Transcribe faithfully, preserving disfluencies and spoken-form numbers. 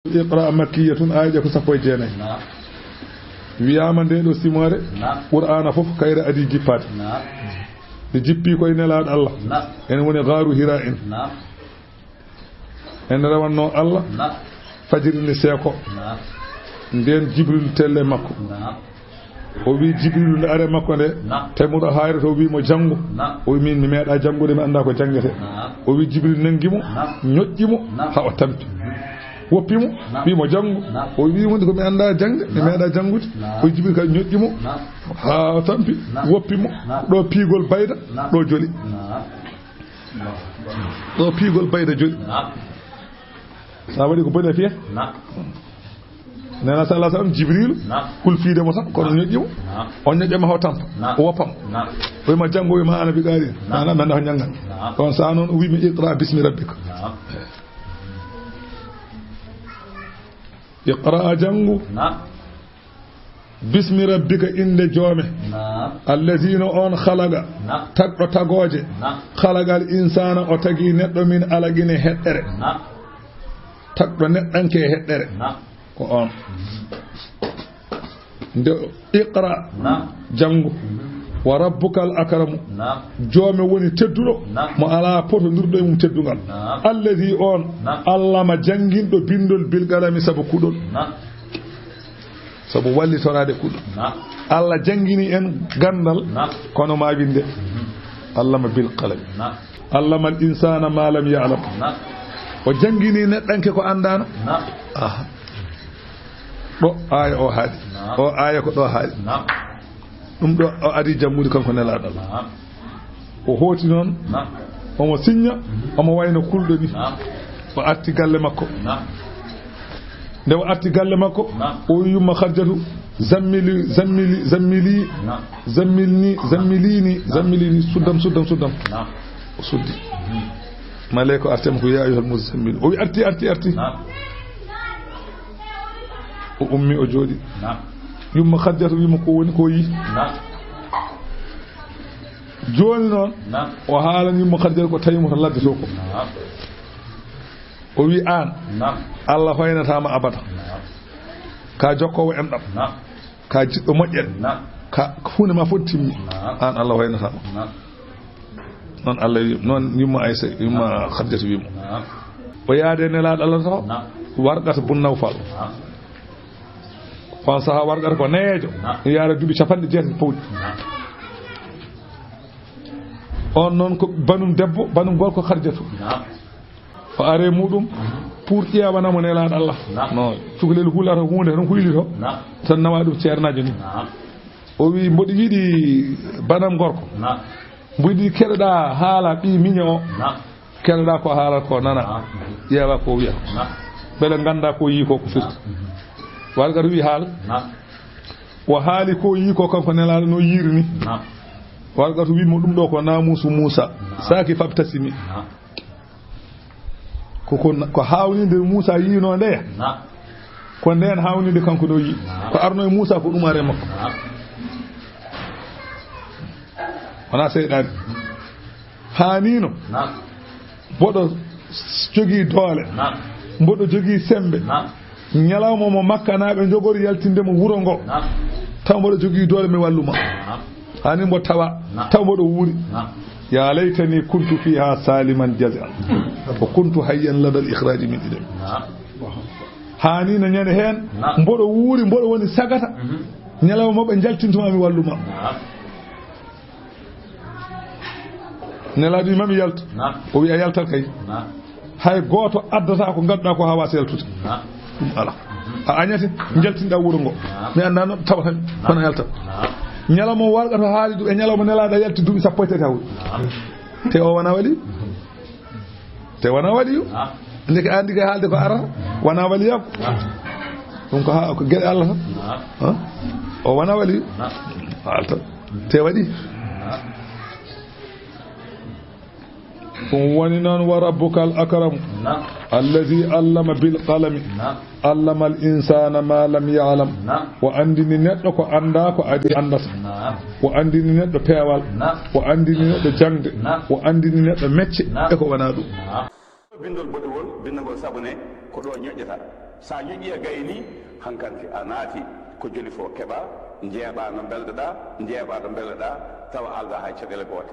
Iqra makkiyatun, aaye ɗe ko sappo e jeenayi. Naam. Wiyaama nde ɗo simoore, naam, Qur'aana fof kayre adii jippaade. Naam. Nde jippii koye Nelaaɗo Allah. Naam. Ene woni Gaaru Hira en. Naam. Ene rewannoo Allah. Naam. Fajiri ni seeko. Naam. Ndeen Jibril telle makko. Naam. O wi Jibrilu nde are makko nde, naam, tawi mo ɗo haayre to, o wi mo janngu. Naam. O wi min mi meeɗa janngude, mi annda ko janngete. Naam. O wi Jibril nanngi mo, naam, ñoƴƴi mo, naam, haa o tampi. Woppi mo, naam, wi mo janngu. Naam. O wi mo ko mi annda jannge, mi, naam, meeɗa janngude. Naam. O wi Jibril kadi ñoƴƴi mo, naam, haa o tampi, naam, woppi mo. Naam. Ɗo piigol bayda, naam, ɗo joli. Naam. Ɗo piigol bayda joli. Naam. Sa waɗi ko boni a fiya? Naam. Nena sallallahu alaihi wasallam, Jibril, naam, kulfiide mo tan, kono, naam, ñoƴƴi mo. Naam. O ñoƴƴa ma haw tampa. Naam. O woppa mo. Naam. O wi ma janngo, o wi ma ana bi qaari. Naam. Ana men dafa janngan. Naam. On sa noon o wi mi iqra bismi rabbika. Naam. Iqra janngu. Naam. Bismi rabbika, innde joome. Naam. Allazi no on khalaqa. Naam. Tagɗo tagooje. Naam. Khalaqal insana, o tagi neɗɗo min alaqin e heɗɗere. Naam. Tagɗo neɗɗanke e heɗɗere. Naam. Ko on. Nde iqra, naam, janngu. Mhm. Wa rabbukal akramu. Naam. Joome woni tedduɗo, naam, mo alaa potondirɗo e mum teddungal. Naam. Allazi on, naam, allama jannginɗo bindol bil qalami sabu kuɗol. Naam. Sabu wallitoraade kuɗol. Naam. Allah janngini en ganndal, naam, kono ma winde. Mhm. Allama bil qalami. Naam. Allama al insana ma lam ya'lam. Naam. O janngini neɗɗanke ko anndaano. Naam. Aha. Ɗo aaya o haaɗi. Naam. O aaya ko ɗo haaɗi. Naam. Ɗum ɗo o adii janngude kanko Nelaaɗo Allah. Naam. O hooti noon, naam, omo sinña, mhm, omo wayno kulɗo ni. Naam. O arti galle makko. Naam. Nde o arti galle makko, naam, o wi yumma Khadijatu, "Zammili, zammili, zammili, naam, zammilni, zammilini, naam, zammilini, suddam, suddam, suddam." Naam. O suddi. Mhm. Maleyka o arti mo ko, "Ya ayyuhal muzzammil." O wi, "Arti, arti, arti." Naam. O ummi, o jooɗi. Naam. Yumma Khadijatu wi mo ko woni ko yi. Naam. Jooni noon, naam, o haalani yumma Khadijatu ko tawi mo to ladde to ko. Naam. O wi aan, naam, Allah hoynataama abada. Naam. Ka jokkoowo enɗam. Naam. Ka jiɗɗo moƴƴere. Naam. Ka huunde ma fof timmi. Naam. Aan Allah hoynataama. Naam. Noon Allah wi, noon yumma Aysa, yumma, naam, Khadijatu wi mo. Naam. O yaade Nelaaɗo Allah to. Naam. Warqata bun Nawfal. Naam. On sahaa Warqata ko nayeejo. Naam. Yaara duuɓi capanɗe jeetati pawɗi. Naam. On noon ko banum debbo, banum gorko Khadijatu. Naam. O are muɗum pour ƴeewana mo Nelaaɗo Allah. Naam. No cukalel hulata huunde tan ko wili to. Naam. Tan nawa ɗum ceernaajo ni. Naam. O wi, "Mboɗo yiɗi banam gorko." Naam. "Mboɗo yiɗi keɗoɗa haala ɓii miño o." Naam. "Keɗoɗa ko haala ko nana. Naam. Ƴeewa ko wiya. Naam. Mbele ngannda ko yi ko ko firti." Naam. Warqata wi, "Haal." Naam. O haali ko yi ko kanko Nelaaɗo no yiiri ni. Naam. Warqata wi mo, "Ɗum ɗo ko naamuusu Muusa. Naam. Saaki fabtasimi." Naam. Ko, ko, ko haawninde Muusa yiino ndeya. Naam. Ko ndeen haawninde kanko no yi. Naam. Ko arno e Muusa ko ɗum are makko. Naam. Wona seyɗaani. Haaniino. Naam. Mboɗo jogii doole. Naam. Mboɗo jogii sembe. Naam. Ñalawma mo Makkanaaɓe njogori yaltinde mo wuro ngo. Naam. Taw mboɗo jogii doole mi wallu ma. Naam. Hani mbo tawa, naam, taw mboɗo wuuri. Naam. Ya laytani kuntu fiha saliman jazi'an. Wa kuntu hayyan ladal ikhraji min idami. Naam. Hani no ñande heen, naam, mboɗo wuuri, mboɗo woni sagata. Mhm. Ñalawma mo ɓe njaltintuma mi wallu ma. Naam. Nelaaɗo wi ma mi yaltu. Naam. O wi a yaltat kay. Naam. Hay gooto addata ko ngannduɗaa ko haa waasa yaltude. Naam. Ɗum alaa. A añate, njaltinɗaa wuro ngo. Naam. Mi anndaa no tawata mi, naam, kono a yaltat. Naam. Ñalawma Warqata haali ɗum e ñalawma Nelaaɗo yalti duuɓi sappo e tati hawri. Naam. Te o wona wali. Te wona waliyu. Naam. Ndeke anndi kay haalde ko arata. Wona waliyaaku. Naam. Ɗum ko ha, ko geɗe Allah tan. Naam. Ha? O wona waliyu. Naam. Haalta. Te waɗi. Naam. Ɗum woni noon, wa rabbukal akramu. Naam. Allazi allama bil qalami. Naam. Allama al insana ma lam ya'lam. Naam. O anndini neɗɗo ko anndaa ko adii anndata. Naam. O anndini neɗɗo peewal. Naam. O anndini neɗɗo jaŋde. Naam. O anndini neɗɗo mecce, naam, e ko wonaa ɗum. Naam. Binndol boɗewol, binndagol saɓone, ko ɗo ñoƴƴata. So a ñoƴƴii a gaynii, hankante a naati ko joli fof keɓaa, njeeɓaa no mbelɗo-ɗaa, njeeɓaa ɗo mbelɗo-ɗaa, tawa aldaa hay caɗeele goote.